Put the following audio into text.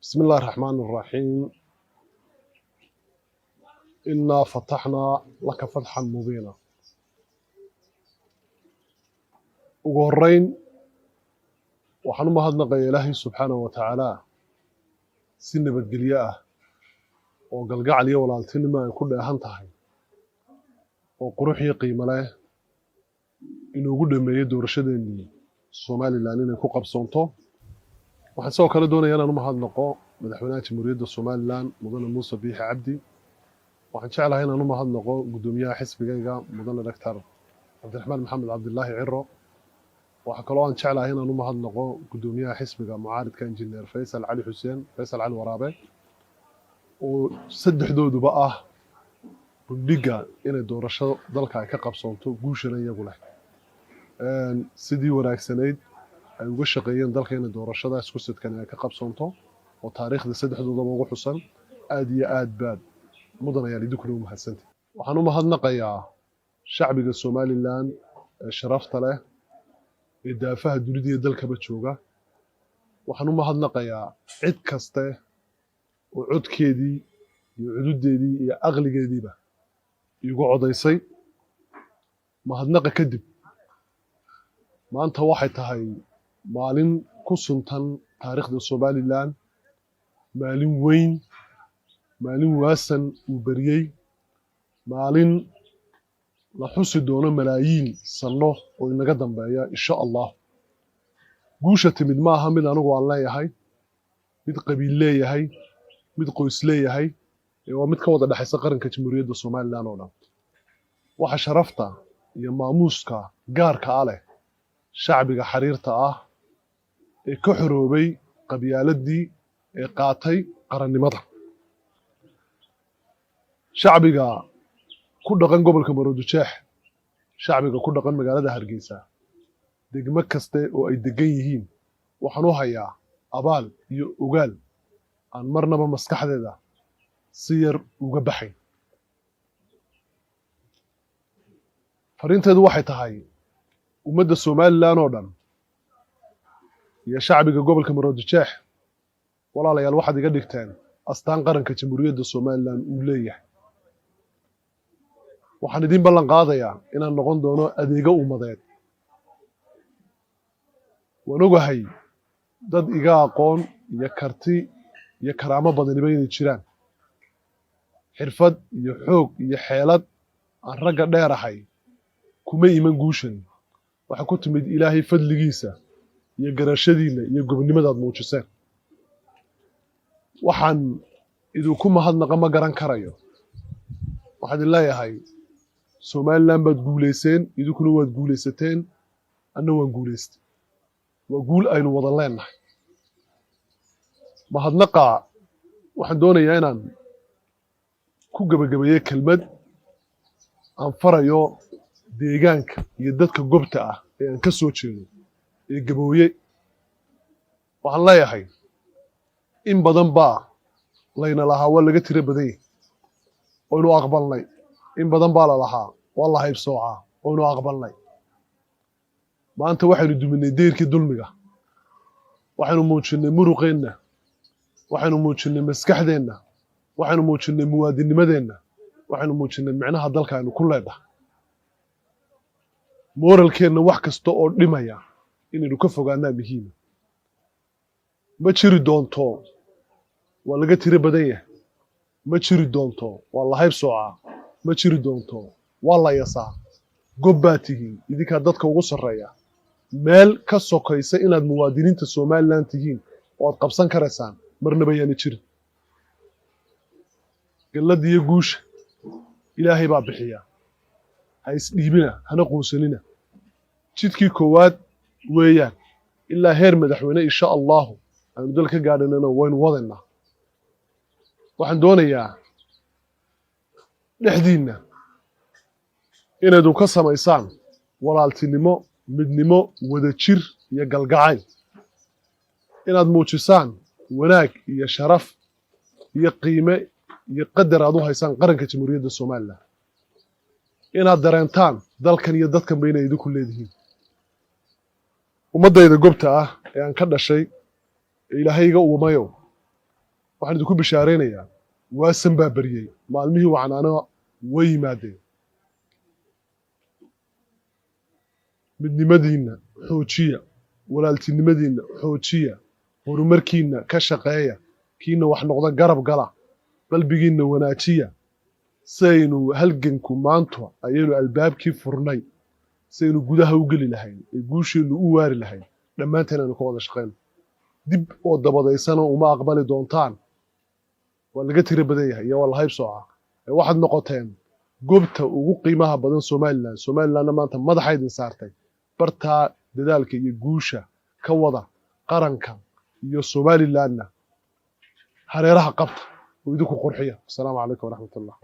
بسم الله الرحمن الرحيم إنا فتحنا لك فتحا مبينا. Ugu horreyn, waxaan u mahadnaqaya Ilaahay subxaanahu wa tacaala si nabadgelyo ah oo galgacal iyo walaaltinimo ay ku dheehan tahay oo qurux iyo qiimo leh inuugu dhameeyey doorashadeennii Somaliland inay ku qabsoonto. Waxaan sidoo kale doonaya inaan u mahadnaqo Madaxweynaha Jamhuuriyadda Somaliland, Mudane Muuse Biixi Cabdi. Waxaan jeclahay inaan u mahadnaqo guddoomiyaha xisbigayga, Mudane Doctor Cabdiraxmaan Maxamed Cabdilaahi Ciro. Waxaa kaloo aan jeclahay inaan u mahadnaqo guddoomiyaha xisbiga mucaaridka, Injineer Faysal Cali Xuseen, Faysal Cali Waraabe, oo saddexdooduba ah bundhigga inay doorasho dalka ay ka qabsoonto, guushana iyagu leh. Sidii wanaagsanayd ay uga shaqeeyeen dalka inay doorashada isku sidkan ay ka qabsoonto oo taariikhda saddexdoodaba ugu xusan, aad iyo aad baad mudanayaal idinkuna u mahadsantay. Waxaan u mahadnaqayaa shacbiga Somaliland ee sharafta leh ee daafaha dunida iyo dalkaba jooga. Waxaan u mahadnaqayaa cid kaste oo codkeedii iyo cududeedii iyo aqligeediiba iigu codaysay. Mahadnaqa kadib, maanta waxay tahay maalin ku suntan taariikhda Somaliland, maalin weyn, maalin waasan uu beriyey, maalin la xusi doono malaayiin sanno oo inaga dambeeya, insha Allah. Guusha timid ma aha mid anigu aan leeyahay, mid qabiil leeyahay, mid qoys leeyahay, ee waa mid ka wada dhexaysa qaranka Jamhuuriyadda Somaliland oo dhan. Waxa sharafta iyo maamuuska gaarka ah leh shacbiga xariirta ah ee ka xoroobay qabyaaladii ee qaatay qarannimada. Shacbiga ku dhaqan gobolka Maroodijeex, shacbiga ku dhaqan magaalada Hargeysa, degmo kaste oo ay degan yihiin, waxaan u hayaa abaal iyo ogaal aan marnaba maskaxdeeda si yar uga baxayn. Fariinteedu waxay tahay ummadda Somaliland oo dhan iyo shacbiga gobolka Maroodijeex: walaalayaal, waxaad iga dhigteen astaan qaranka Jamhuuriyadda Somaliland uu leeyahay. Waxaan idiin ballan qaadayaa inaan noqon doono adeego ummadeed. Waan ogahay dad iga aqoon iyo karti iyo karaamo badaniba inay jiraan, xirfad iyo xoog iyo xeelad aan ragga dheerahay kuma iman. Guushan waxaa ku timid Ilaahay fadligiisa iyo garashadiinna iyo gobonnimadaad muujiseen. Waxaan idinku mahadnaqa ma garan karayo. Waxaan idin leeyahay, Somaliland baad guulayseen, idinkuna waad guulaysateen, anna waan guulaystay. Waa guul aynu wada leennahay. Mahadnaqa waxaan doonayaa inaan ku gebagabeeye kelmad aan farayo deegaanka iyo dadka gobta ah ee aan ka soo jeedo ee Gabooye. Waxaan leeyahay, in badan baa layna lahaa waa laga tiro badan yahay, waynu aqbalnay. In badan baa la lahaa waa la haybsoocaa, waynu aqbalnay. Maanta waxaynu duminay deyrkii dulmiga. Waxaynu muujinnay muruqeenna, waxaynu muujinnay maskaxdeenna, waxaynu muujinnay muwaadinimadeenna, waxaynu muujinnay micnaha dalka aynu ku leedhahay. Mooralkeenna wax kasta oo dhimaya inaynu ka fogaanaa muhiima. Ma jiri doonto waa laga tiro badan yahay, ma jiri doonto waa la hayb soocaa, ma jiri doonto waa la yasaa. Gob baa tihiin, idinkaa dadka ugu sarreeya. Meel ka sokaysa inaad muwaadiniinta Somaliland tihiin oo aad qabsan karaysaan marnaba yaana jirin. Galladda iyo guusha Ilaahay baa bixiya. Ha isdhiibina, hana quusanina. Jidkii koowaad weeyaan ilaa heer madaxweyne, insha Allahu, aynu dal ka gaadhanana waynu wadaynaa. Waxaan doonayaa dhexdiinna inaydun ka samaysaan walaaltinimo, midnimo, wadajir iyo galgacayl, inaad muujisaan wanaag iyo sharaf iyo qiime iyo qadar aad u haysaan qaranka Jamhuuriyadda Somaliland, inaad dareentaan dalkan iyo dadkanba inay idinku leedihiin. Ummaddayda gobta ah ee aan ka dhashay ee Ilaahay iga uumayo. Waxaan idinku bishaaraynayaa, waasan baa beriyey, maalmihii wacnaana way yimaadeen. Midnimadiinna xoojiya, walaaltinimadiinna xoojiya, horumarkiinna ka shaqeeya, kiina wax noqda garab gala, qalbigiinna wanaajiya. Saynu halganku maanta ayaynu albaabkii furnay, saynu gudaha u geli lahayn ee guusheennu u waari lahayn, dhammaanteen aynu ka wada shaqeyno. Dib oo dabadaysana uma aqbali doontaan. Waa laga tiro badan yahay iyo waa la hayb soocaa. Ee waxaad noqoteen goobta ugu qiimaha badan Somaliland. Somalilandna maanta madaxa idin saartay. Bartaa dadaalka iyo guusha ka wada, qaranka iyo Somalilandna hareeraha qabta oo idinku qurxiya. Asalaamu calaykum waraxmat ullah.